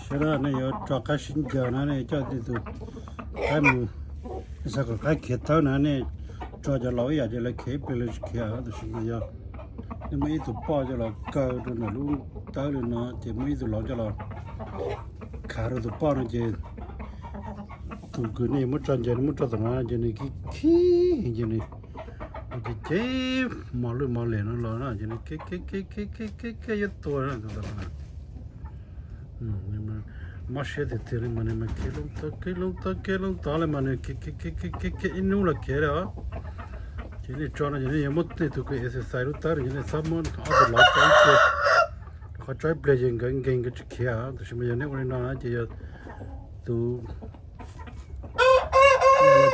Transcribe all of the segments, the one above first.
Sawv daws, nej yuav tso qaib sib ncaws na, nej coj nej tus qaib mus, xav kom qaib khiav tawb na, nej tso cov laus ib yam ces lawv khiav ib pliag lawv tsis khiav, tab sis mas yog nej muaj ib tug poj coj los kaw rau ntawm lub tawb li no, ces muaj ib tug laus coj los khav rau tus poj no, ces tus kws nej muab tso ncaws, nej muab tso tom no ces nws khib khib, ces nws ces ces mos lwj mos liam no los no ces nws khiav khiav khiav khiav khiav khiav yuav tuag na tus tom no. Mob siab tiag tiag li mas nws mas khiav loob tod khiav loob tod khiav loob tod li mas nws khiav khiav khiav khiav khiav ib hnub los khiav li os. Ces nej tso no ces nej yuav muab nej tus kws exercise lub tawb no ces nej txhob muab ob tug laus tso ib pliag, rau qhov tso ib pliag ces nkawd nkeeg nkawd tsis khiav. Tab sis mas yog nej ua li no na ces yog tus,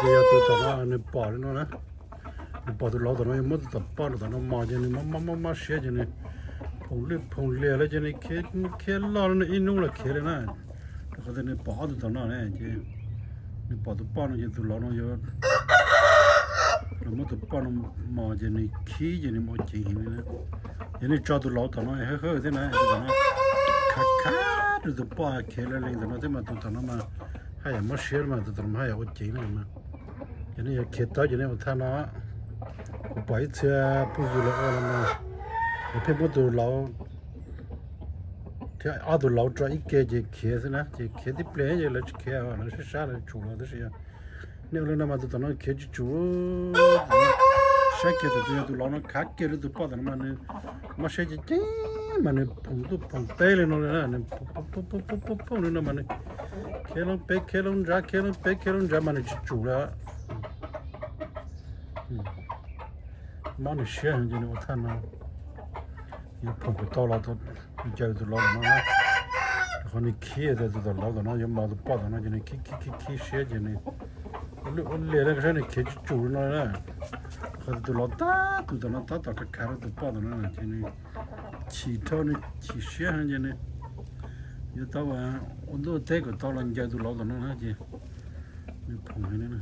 ces yog tus tom no nws pom li no na, nws pom tus laus tom no yuav muab tus tom poj tom no mos ces nws mob mob mob siab ces nws phoom lwj phoom liam li ces nws khiav loj li no ib hnub los khiav li na. Rau qhov tias nws pom ob tug tom no ne ces nws pom tus poj no ces tus laus no yuav los muab tus poj no mos ces nws khib ces nws ua ceev heev li na. Ces nej tso tus laus tom no hawb hawb thiab na, tus tom no khav khav rau tus poj khiav li lees tom no thiab mas tus tom no mas haj yam mob siab mas tus tom no mas haj yam ua ceev na. Ces nej yuav khiav tawb ces nej ua thaj no. Kuv pom ib txhia phooj ywg lawv ua li no, lawv pheej muab tus laus thiab ob tug laus tso ib ke ces khiav xwb na, ces khiav tib pliag ces lawv tsis khiav, lawv sab sab lawv tsum los tab sis nej ua li no mas tus tom no khiav tsis tsum. Saib kiag tus, tus yog tus laus no khav kiag rau tus poj tom no mas nws mob siab ceev ceev mas nws phoom ntuj phoom teb li no li na, nws phoom phoom phoom li no mas nws khiav loob peb khiav loob ntsa khiav loob peb khiav loob ntsa mas nws tsis tsum li. Mob nws siab ces nws ua thaj no. Yuav phoom kuv tau los ncaws tus laus tom no na, rau qhov nws khib tas tus tom laus tom no yuav mos tus poj tom no ces nws khib khib khib khib siab ces nws ua lwj ua liam li, koj saib nws khiav tsis tsum li no na. Qhov tus laus tab tus tom no tab tom khav khav rau tus poj tom no ces nws chim dhau nws chim siab heev ces nws yuav tau ua ntuj teb kom tau los ncaws tus laus tom no na ces nws phoom heev li na.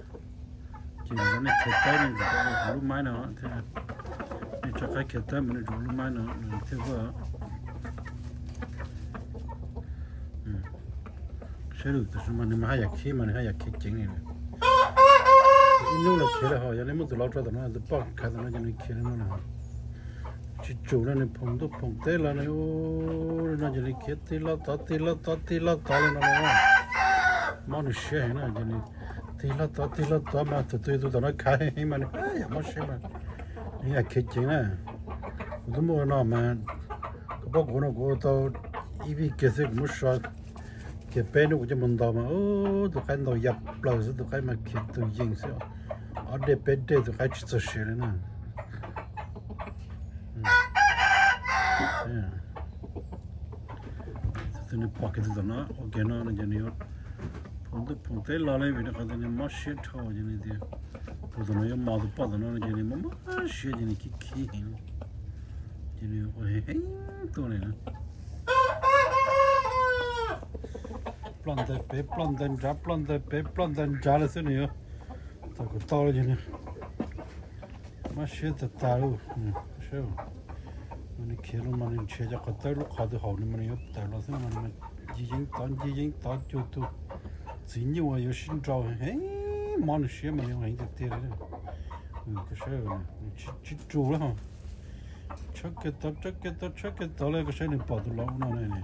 Ces nej khiav tawb nej tsum ua kuv lub maib no thiab, nej tso qaib khiav tawb mas nej tsum ua lub maib no thiaj vuag. Saib lawm, tam sim mas nws mas haj yam khib mas nws haj yam khiav ceev li. Ib hnub los khiav li hos, yog nej muab tus laus tso tom no tus poj khav tom no ces nws khiav li no li hos. Tsis tsum no nws phoom ntuj phoom teb los no, no ces nws khiav tig loj tod tig loj tod tig loj tod li no na. Mob nws siab heev na ces nws tig loj tod tig loj tod mas tus twg tus tom no khav heev mas nws yam mob siab mas nws yam khiav ceev na. Kuv twb muaj ua no mas, koj paub kuv ua no kuv ua tau ib vij kiag xwb kuv muab so kiag peb hnub kuv coj mus ntaus mas tus qaib ntaus ya plaws xwb, tus qaib mas khiav tus yees xwb, ob dej peb dej tus qaib tsis txog siav li na. Tus nws pom kiag tus tom no ua kiag no no ces nws yuav phoom ntuj phoom teb los li vim rau qhov tias nws mob siab dhau ces nws tias tus tom no yuav mos tus poj tom no no ces nws mob mob siab ces nws khib khib heev, ces nws ua heev heev tuaj li na. Ploj ntawm pem ploj ntawm nrad ploj ntawm pem ploj ntawm nrad lawm xwb nws yuav tau kuv tau li ces nws mob siab tag tag li. Mas nws khiav los mas nws nrhiav cov qhov tawb lub qhov twg haum nws mas nws yuav tawm los xwb mas nws mas ncig yeeb tod ncig yeeb tod cuag tus txiv nyuj uas yuav sib nraus heev, mob nws siab mas nws ua heev tiag tiag li. Koj saib, nws tsis tsum li hos. Tshawb kiag tod tshawb kiag tod tshawb kiag tod li, koj saib nws pom tus laus no ne.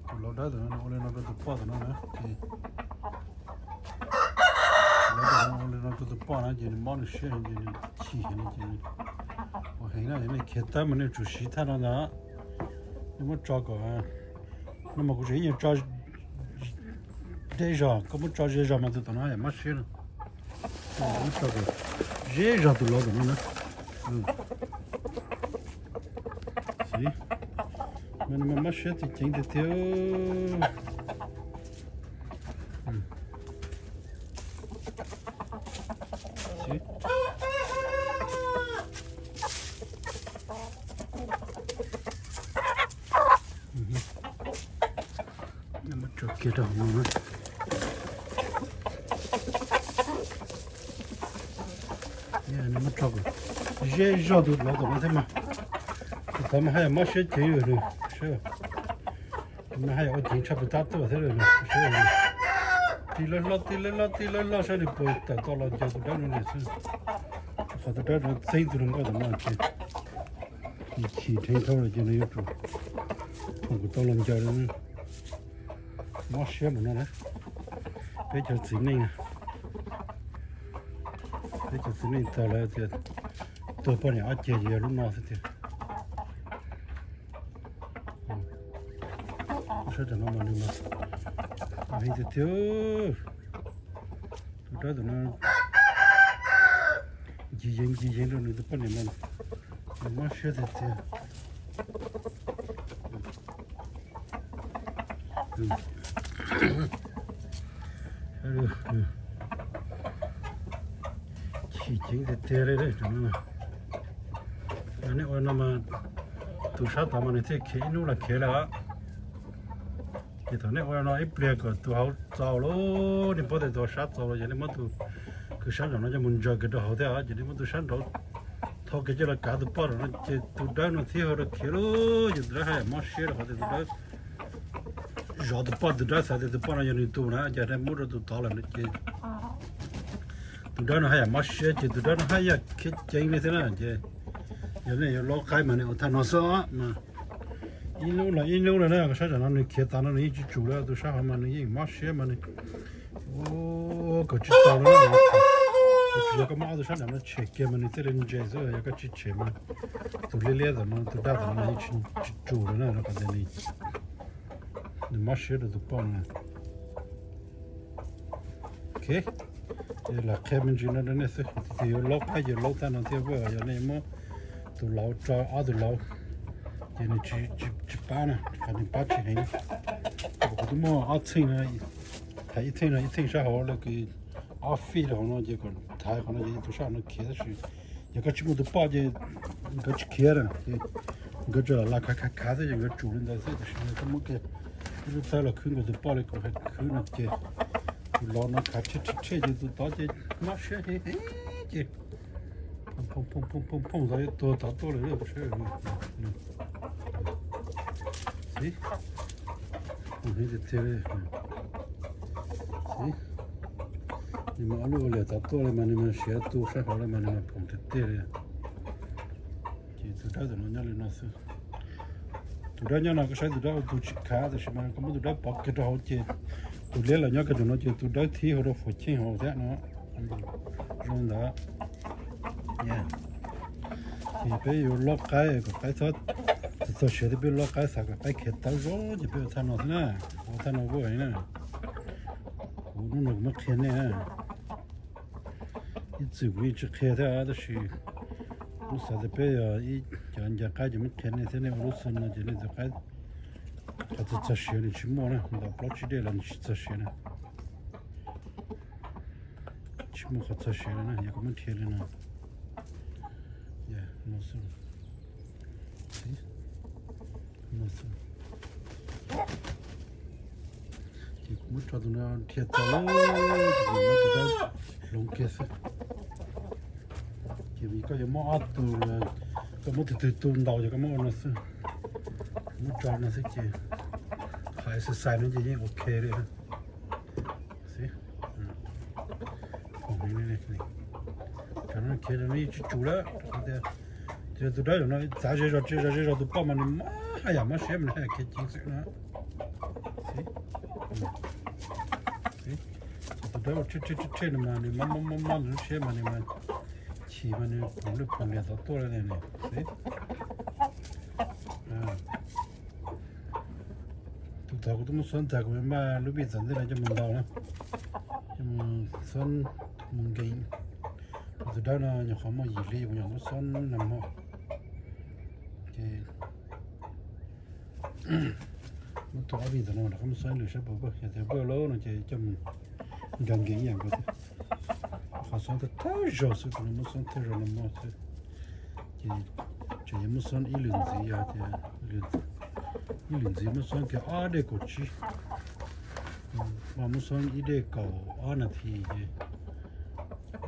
Tus laus dawb tom no nws ua li no rau tus poj tom no na ces, ua li no rau tus poj na ces nws mob nws siab ces nws chim heev ces nws ua heev na. Yog nej khiav tawb mas nej tsum siv thaj no ntag. Nej muab tso kom, no mas kuv tseem ib nyuag tso ze zog, koj muab tso ze zog mas tus tom no yam mob siab no. Muab tso kom ze zog tus laus tom no na. Mas nws mas mob siab tiag ceev tiag tiag. Muab tso kiag rau hauv no na. Muab tso kom ze zog tus laus tom no thiab mas. Tus tod mas haj yam mob siab ceev li. No haj yam ua ceev tshaj puas tab tuaj thiab lawm. Tig lawj hlob tig lawj hlob tig lawj hlob saib nws puas tawm tau los ncaws tus dawb no lawm xwb. Qhov tus dawb no txeeb tus hluas nkauj tom no ces nws chim dheev dhau lawm ces nws yuav tsum pom kuv tau los ncaws lawm. Mob siab npaum no na. Peb cov txiv neej, peb cov txiv neej tag lawm tias tuag poj niam ob ceg ces yog lub no xwb tiag. Saib tam no mas nws mas heev tiag tiag. Tus dawb tus no ncig yeev ncig yeev rau nws tus poj niam mas nws mob siab tiag tiag. Chim ceev tiag tiag li. Nej ua no mas tus sab tod mas nws thiaj khiav ib hnub los khiav lawm. Ces thaum nej ua no ib pliag kom tus hauv txaus lawm, nej paub tias tus hauv sab txaus lawm ces nej muab tus kws sab nraum no coj mus ntsaws kiag rau hauv thiab ces nej muab tus sab nraud thau kiag coj los kav tus poj nraum no ces tus dawb no thiaj ho rau khiav lauj. Ces tus dawb haj yam mob siab rau qhov tias tus dawb zov tus poj, tus dawb xav tias tus poj no yog nws tus na, ces dawb muab rau tus tod lawm no ces tus dawb no haj yam mob siab ces tus dawb no haj yam khiav ceev li thiab na. Ces yog nej yuav laub qaib mas nej ua thaj no xwb mas ib hnub los ib hnub lawm na, koj sab nraum no nws khiav tas no nws yeej tsis tsum li, tus sab hauv mas nws yeej mob siab mas nws ua kom tsis tau li. Tsis yog koj muab ob tus sab nraum no tshem kiag mas nws thiaj li ntse xwb, yog koj tsis tshem mas tus liab liab tam no tus daj tam no nws yeej tsis tsum li na, rau qhov tias nws mob siab rau tus poj no. Ok, ces lam qhia me ntsis no rau nej xwb, tias yuav laub qaib ces laub thaj no thiaj vuag, yog nej muab tus laus tso ob tus laus ces nws tsis pab na, qhov nws pab tsis heev. Kuv twb muaj ob txheej no, thaiv ib txheej no ib txheej sab hauv lawm, ob fij rau hauv no ces kom thaiv qhov no ces tus sab hauv no khiav tab sis yog koj tsis muaj tus poj ces nkawd tsis khiav na, ces nkawd tsuas lam khav khav khav xwb ces nkawd tsum li ntawd xwb. Tab sis yog koj muab kiag ib lub thawb los khwb nkaus tus poj li kuv hais khwb no ces tus laus no khav rhe rhe rhe ces tus tod ces mob siab heev heev ces phooj phooj phooj phooj tod yuav tuag tod tuaj lawm. Xib, phoom heev tiag tiag li. Xib, nws mas ob lub ua liam tod tuaj li mas nws mas siav tu sab hauv li mas nws mas phoom tiag tiag li. Ces tus dawb tam no nyob li no xwb. Tus dawb nyob no koj saib tus dawb ua tus tsis khav tab sis mas koj muab tus dawb pov kiag rau hauv ces tus liab los nyob kiag tus no ces tus dawb thib hauv rau fuam cheej hauv thiab no. Zoo ntawd. Ces peb yuav laub qaib kom qaib txhob txog siav thiab, peb laub qaib xav kom qaib khiav tawv zoo ces peb ua thaj no xwb na. Ua thaj no vuag heev na. Kuv hnub no kuv muab qhia nej na. Ib txwm kuv yeej tsis qhia thiab tab sis kuv xav tias peb yog ib cov ncaws qaib ces muab qhia nej thiab, nej ua lub xwb no ces nej tus qaib qhov txog txog siav nws tsis muaj na, ntaus plaub tsib dej los nws tsis txog siav na. Tsis muaj qhov txog siav li na, yog koj muab dhia li no. Ces kuv muab tso tus no dhia txog lawm, ces kuv muab tus dawb hloov kiag xwb. Ces koj yuav muab ob tug, koj muab tus twg tu ntaus ces koj muab ua no xwb. Muab tso no xwb ces qhov exercise no ces yeej ok li. Xib, phoom heev li. Cov no khiav no yeej tsis tsum lawm, rau qhov tias tus dawb no txav ze zog tsis ze zog tus poj mas nws mob haj yam mob siab mas nws haj yam khiav ceev xwb na. Xib, tus dawb rhe rhe rhe no mas nws mob mob mob mob nws lub siab mas nws mas chim mas nws phoom lwj phoom liam tod tuaj li ne. Xib, tus tod kuv twb muab xob ntag, kuv maj lub vij txam ntej no coj mus ntaus na, coj mus xob mus nkees. Tus dawb no nyuam qhuav muaj yim hli, kuv nyuam qhuav muab xob nag hmo. Ces muab tus ob vij ntawm no rov qab muab xob ib lwm saib puas vuag, yog tias vuag lawm no ces coj mus nkag nkees ib yam nkaus thiab. Qhov xob thawj thawj zaug xwb, kuv muab xob thawj zaug nag hmo xwb. Ces tseem yuav muab xob ib lwm ntxiv, yog tias ib lwm ntxiv muab xob kiag ob dej kaum tsib, mas muab xob ib dej kaum ob nas this ces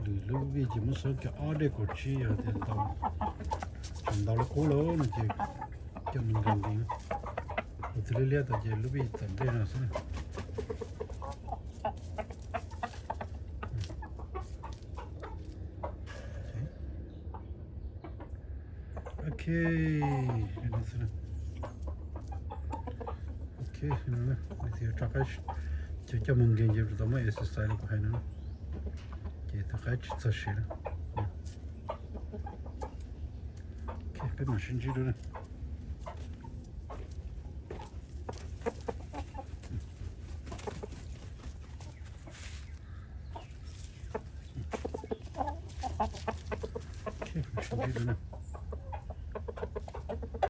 lwm lub vij ces muab xob kiag ob dej kaum tsib, yog tias ntaus, tseem ntaus li qub lawm no ces coj mus nkag nkees. Tus Tus liab liab tod ces lub vij tom ntej no xwb na. Ok, li no xwb na. Ok, li no na, nej txiv yuav rov qab, cov coj mus nkees ces tau muab exercise li kuv hais no, ces tus qaib tsis txog siav na. Ok, peb mam sib ntsib dua na. Ok, sib ntsib dua na.